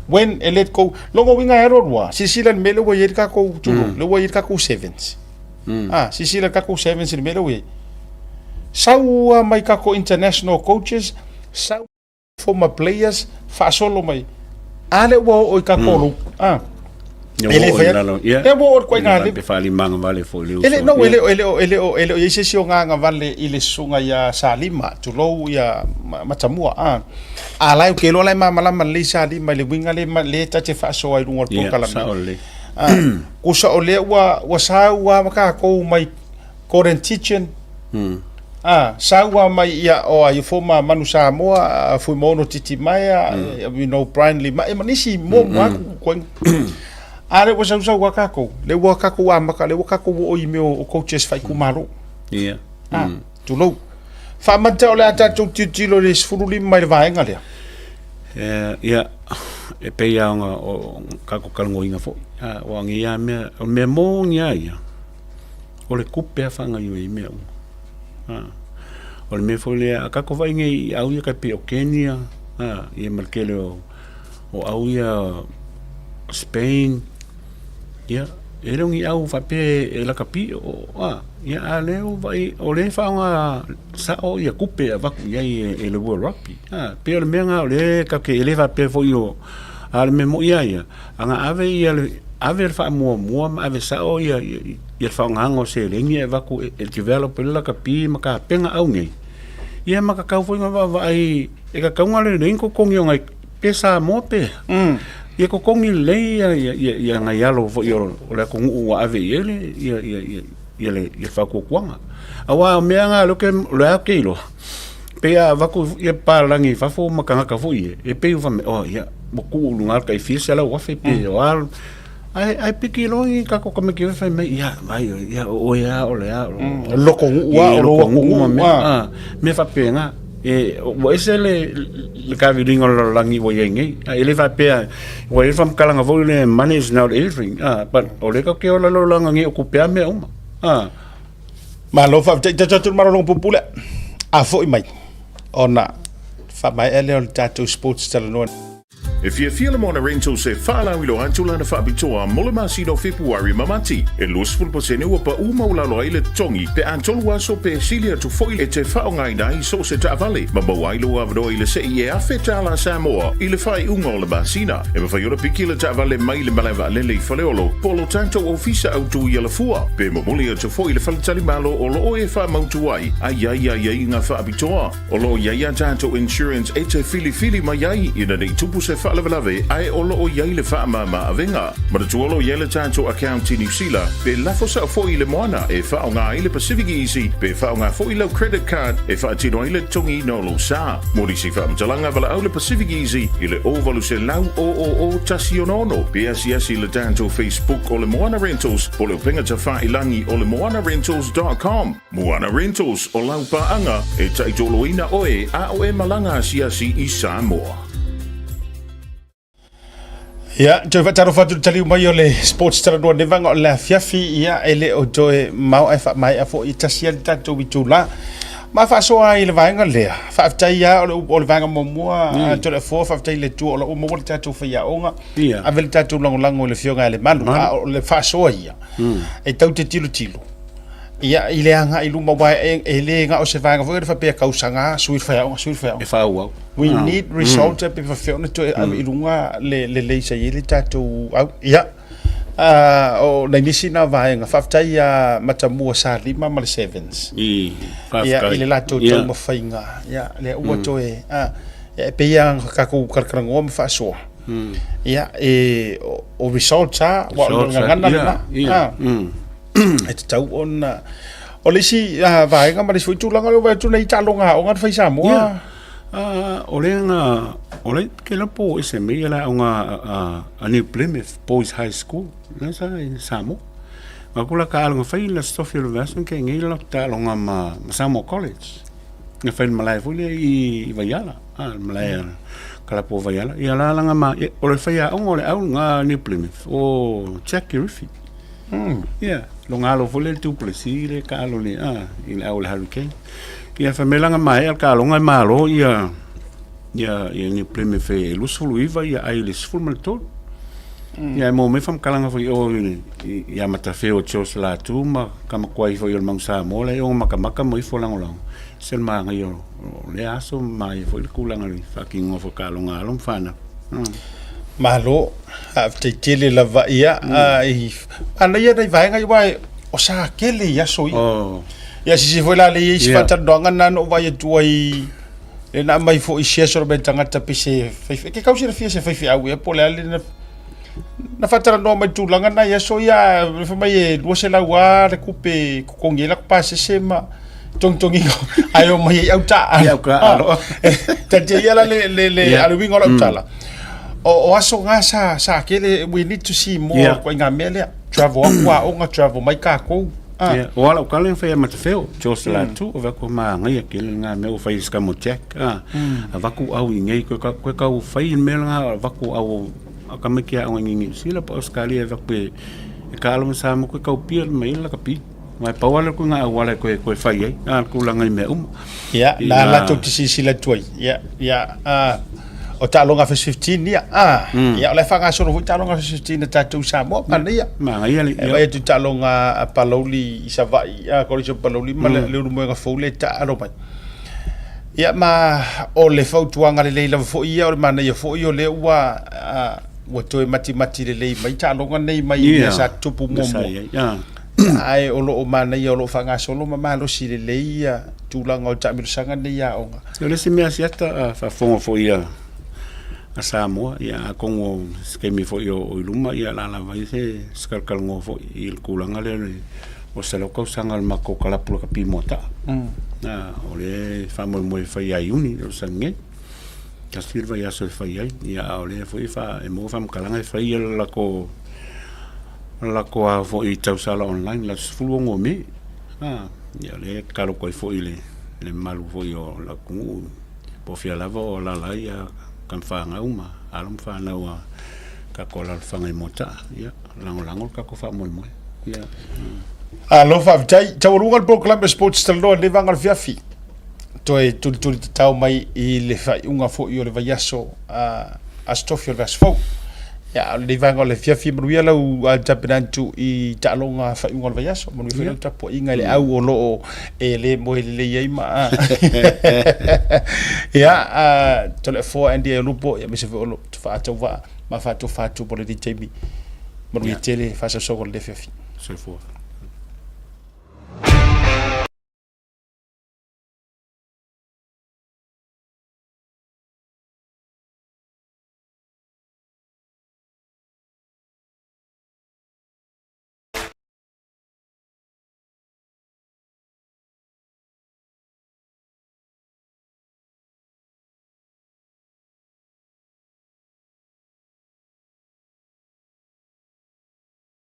When e let go, lona uiga e alu alu lava, silasila i le mea lea ua i ai le tatou, tulou, lea ua i ai le tatou sevens. A, silasila i le tatou sevens i le mea lea ua i ai. Sau lava mai tatou international coaches, sau former players faasolo mai a lea ua oo i tatou lou a e le fai atu e ua oo i ituaiga level pe faalimagavale foi le uso e le no e le e le e le e le o i ai se isi o gagavale i le susuga ia Salima tulou ia Matamua a a la e ou te iloa la e malamalama lelei Salima i le uiga le le ta te faasoa i luga o le polokalame a tusa o lea ua ua sau lava ma tatou mai Gordon Tietjen, ah, sau lava mai ia o ai former Manu Samoa, Fuimaono Titimaea, you know, Brian Lima, e ma nisi muamua atu koe. A lea ua sausau lava tatou, lea ua tatou amata, lea ua tatou oo i mea o coaches faitumalo. Yeah. Ah, tulou. Faamata o le a tatou tilotilo i le 15 i le vaega lea. Ia, e pei lava ona o tatou talanoaina foi, aua o nei lava mea, o le mea moni lava ia, o le tupe lava faagaoioi ai mea uma. A, o le mea foi lea, a tatou vaai nei i au ia tai pei o Kenya, a, ia ma le tele o o au ia Spain, ia, e le o ni au faapea e lakapi o, a, ia, a lea ua vaai, o lea e faaaoga sao ia tupe e avatu i ai e le World Rugby. A, pei o le mea lena o lea tatou te, e le faapea foi o, a o le mea moni lava ia, ana ave ia le, ave le faamuamua ma ave sao ia, ia le faaaogaina o seleni e avatu e develop ai le lakapi ma tapena au nei, ia ma tatau foi ona vaavaai, e tatau ona lelei ni totogi o nai pe Samoa pe ia totogi lelei ia ia ia ia nai alo foi o le atunuu ua ave i ai le ia ia ia ia le ia faatuatuaga. Aua o mea na o lea o lea ou te iloa, pei a avatu ia papalagi i fafo ma tagata foi ia, e pei ua fai mai, oh ia, ua tuu i luga le tai fia selau afe pe o a, ae ae piki loa ni tatou tamaiti foi fai mai, ia vai, ia o oe lava o le a, o Lokonuu lava, o lou atunuu ma mea, mea faapena. E, ua ese le, le kaviliga o le lalolagi ua i ai nei. E le faapea, ua i ai le faamatalaga foi le money is not everything. Ah, but o lea tatou te ola lalolagi nei o tupe a mea uma. Ah. Malo faafetai tatou atu i le malologa pupula. A foi mai ona faamaea lea o le tatou sports talanoa. E fiafia le Moana Rentals e faalauiloa atu lana faapitoa mo le masina o Fepuari ma Mati. E 20% ua pau maualalo ai le totogi pe a tolu aso pe sili atu foi e te faaaogaina ai so o se taavale ma maua ai lou avanoa i le sei e $1,000 Samoa i le faaiuga o le masina. E mafai ona piki le taavale mai le malae vaalele i Faleolo po o lo tatou ofisa autu i Alafua pe momoli atu foi i le faletalimalo o lo o e faamautu ai a i ai aiaiga faapitoa. O lo o i ai a tatou insurance e te filifili mai ai ina nei tupu se faalavelave ae o lo o i ai le faamama avega. Manatua o lo o i ai le tatou account i Niu Sila pe lafo sao foi i le moana e faaaoga ai le Pacific Easy pe faaaoga foi lau credit card e faatino ai le totogiina o lou sa. Mo nisi faamatalaga valaau le Pacific Easy i le 0800 000 166 pe asiasi i le tatou Facebook o le Moana Rentals po o le upega tafailangi o le moanarentals dot com. Moana Rentals, o lau paaga e taitoloina oe a o e malaga asiasi i Samoa. Ia, toe faatalofa atu i le taliu mai o le Sports Talanoa Nevaga o le afiafi, ia, e le o toe mao ae faamaea foi e tasi ai le tatou itula. Ma faasoa ai i le vaega lea, faafetai lava o le, o le vaega muamua, mm. Toleafoa, faafetai i le Atua o la ua maua le tatou faiaoga, yeah. ave le tatou lagolago i le Afioga ia Lemalu, a o le faasoa ia, mm. e tau te tilotilo, Ia, i le agai i luma, aua e, e le na o se vaega foi le faapea tausaga, sui le faiaoga, sui le faiaoga. E faaauau. We need results mm. pe faapea ona toe ave i luga le lelei sa i ai le tatou au. Ia, o nai nisi na vaega, faafetai ia Matamua Salima ma le Sevens. I, faafetai. Ia, i le latou yeah. taumafaiga. Ia, lea ua toe, ia, e pei lava tatou talatalanoa ma faasoa. Ia, e, o, o results lava, ua o le gagana lena. Yeah, e tatau ona o le isi vaega ma le isi foi tulaga lea ua vaai atu nei taaloga aoga na fai Samoa. Yeah. O le nga o le ke la po ese me la o nga a New Plymouth Boys High School la sa i Samoa. Nga kula ka alonga fai la Sophia University ke ngi la taaloga ma Samoa College. Nga fai malae foi le i Vaiala, a malae kalapo Vaiala. Ia la langa ma o le fai aoga o le au nga New Plymouth o Jack Griffith. Ia, loga alo foi le Du Plessis le taalo le a i le au o le Hurricane. Ia fai mai langa maea le taaloga e malo ia ia ia New Plymouth e 29 ia ai le 13. Ia e maua mai faamatalaga foi i o i ia Matafeo o George Latu ma Kamakuai foi o le Manu Samoa la e o makamaka ma ifo lagolago. Se le manaia o lea aso ma manaia foi le tulaga i le faatinoga foi o taaloga a alo ma fanau. Malo, faafetai tele lava ia ai manaia nai vaega ia aua o sa tele i aso ia. Oh. Ia sisi foi la le i ai se faatalanoaga lena na ou vaai atu ai lea na aumai foi i shares o le mea tagata pe se faifeau. Ke kau silafia se faifeau ea po o le a le na na faatalanoa mai i le tulaga lena i aso ia fai mai e 200 lava le tupe e totogi ai lako pasese ma togitogiga ae o mai ai au taaalo. Ia, au taaalo. Talitia ia la le, le, le, a le uiga o lau tala. O aso ngā sa, sa kele, we need to see more yeah. ko ngā mea lea. Travel aku aoga, travel mai kākou. Ah. Yeah. O ala o kale whai a Matawheo, George mm. Latu, o vaku ma ngai a kele ngā mea o whai ska mo Jack. Ah. A vaku au i ngei, koe, koe kau whai i mea ngā, vaku au a ka mai kia au ngi ngi sila pa Australia vaku e, e ka alo sa mo koe kau pia mai la ka pi. Mai pau ala koe ngā auala koe koe whai ai, a kūlanga i mea uma. Ia, nā latou te silasila atu ai. Ia, ia, ā, O taaloga First 15 ia. Ah, ia o la e faagasolo foi taaloga First 15 a tatou i Samoa, manaia. Manaia le E vaai atu i taaloga a Palauli i Savaii, a Kolisi o Palauli ma le Leulumoega fou lea e taalo mai. Ia ma o le fautuaga lelei lava foi ia, o le manaia foi o lea ua ua toe matimati lelei mai taaloga nei mai i mea sa tutupu muamua. Ae o lo o manaia o lo o faagasolo ma malosi lelei ia tulaga o taamilosaga nei i aoga. O le isi mea siata a faafofoga foi a a Samoa, ia atonu o se taimi foi o i luma ia o le a lava ai se talatalanoa foi i le tulaga lea o le 100 tausaga o le matou kalapu lakapi Moataa. O lea e faamoemoe e fai ia Iuni o le tausaga nei. Tasi le vaiaso e fai ai, ia a o lea foi e fa e maua faamatalaga e fai ia le latou latou a foi tausala online le aso 16 o Me. A, ia o lea e tatalo atu ai foi i le le mamalu foi o le atunuu po o fea lava o alaala ai ia tama fanau ma alo ma fanau a tatou alaalafaga i Moataa. Ia lagolago le tatou faamoemoe. Ia. Alo faafetai. Taualuga le polokalame Sports Talanoa i lenei vaega o le afiafi. Toe tulituli tatao mai i le faaiuga foi o le vaiaso Aso Tofi o le vaiaso fou. Ia, a o lenei vaega o le afiafi, manuia lau tapena atu i taaloga faaiuga o le vaiaso, manuia foi lau tapuaiga i le au o lo o e le moe lelei ai ma ia, Toleafoa Andy Aiolupo, ia aemaise foi o lo Faatauvaa ma Faatofa atu mo lenei taimi. Manuia tele faasausauga o lenei afiafi. Soifua.